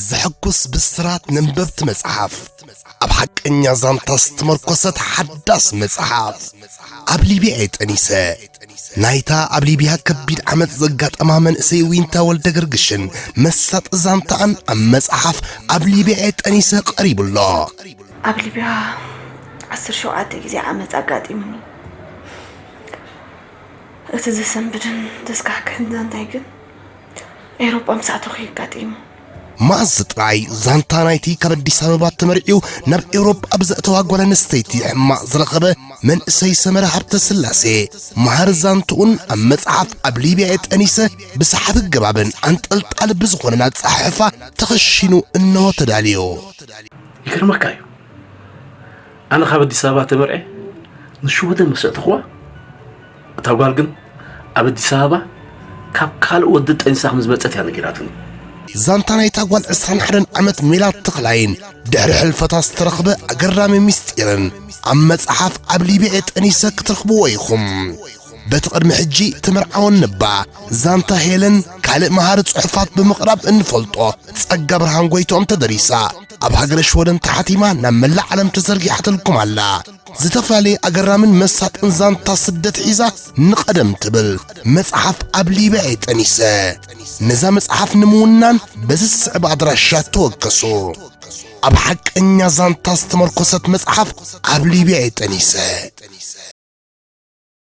ዘሐጉስ ብስራት ነንበብቲ መጽሓፍ፣ ኣብ ሓቀኛ ዛንታ ዝተመርኮሰት ሓዳስ መጽሓፍ፣ ኣብ ሊብያ እየ ጠኒሰ። ናይታ ኣብ ሊብያ ከቢድ ዓመጽ ዘጋጠማ መንእሰይ ዊንታ ወልደ ገርግሽን መሳጢ ዛንታኣን ኣብ መጽሓፍ ኣብ ሊብያ እየ ጠኒሰ ቀሪቡ ኣሎ። ኣብ ሊብያ ዓሰርተ ሸውዓተ ግዜ ዓመጽ ኣጋጢሙኒ። እቲ ዘሰንብድን ዘስካሕክሕን ዛንታይ ግን ኤውሮጳ ምስ ኣተኹ እዩ ኣጋጢሙ። መኣዝ ጥራይ ዛንታ ናይቲ ካብ ኣዲስ ኣበባ ተመርዕዩ ናብ ኤውሮጳ ብዘእተዋ ጓል ኣንስተይቲ ሕማቕ ዝረኸበ መንእሰይ ሰመረ ሃብተ ስላሴ፣ መሃሪ ዛንትኡን ኣብ መጽሓፍ ኣብ ሊብያ እየ ጠኒሰ ብሰሓቢ ገባብን ኣንጠልጣሊ ብዝኾነን ኣጸሓሕፋ ተኸሺኑ እንሆ ተዳልዩ። ይገርመካ እዩ። ኣነ ካብ ኣዲስ ኣበባ ተመርዐ ንሽወደን ምስ ኣእተኽዋ፣ እታ ጓል ግን ኣብ ኣዲስ ኣበባ ካብ ካልእ ወዲ ጠኒሳ ከም ዝመጸት እያ ነጊራትኒ። ዛንታ ናይታ ጓል ዕስራን ሓደን ዓመት ሜላት ተኽላይን ድሕሪ ሕልፈታ ዝተረኽበ ኣገራሚ ምስጢርን ኣብ መጽሓፍ ኣብ ሊብያ እየ ጠኒሰ ክትረኽብዎ ኢኹም። በቲ ቅድሚ ሕጂ ተመርዓወን ነባ ዛንታ ሄለን ካልእ መሃሪ ጽሑፋት ብምቕራብ እንፈልጦ ጸጋ ብርሃን ጎይትኦም ተደሪሳ ኣብ ሃገረ ሽወደን ተሓቲማ ናብ መላእ ዓለም ተዘርጊሓትልኩም ኣላ። ዝተፈላለየ ኣገራምን መሳጥን ዛንታ ስደት ሒዛ ንቐደም ትብል መጽሓፍ ኣብ ሊብያ እየ ጠኒሰ። ነዛ መጽሓፍ ንምውናን በዚ ዝስዕብ ኣድራሻ ተወከሱ። ኣብ ሓቀኛ ዛንታ ዝተመርኮሰት መጽሓፍ ኣብ ሊብያ እየ ጠኒሰ።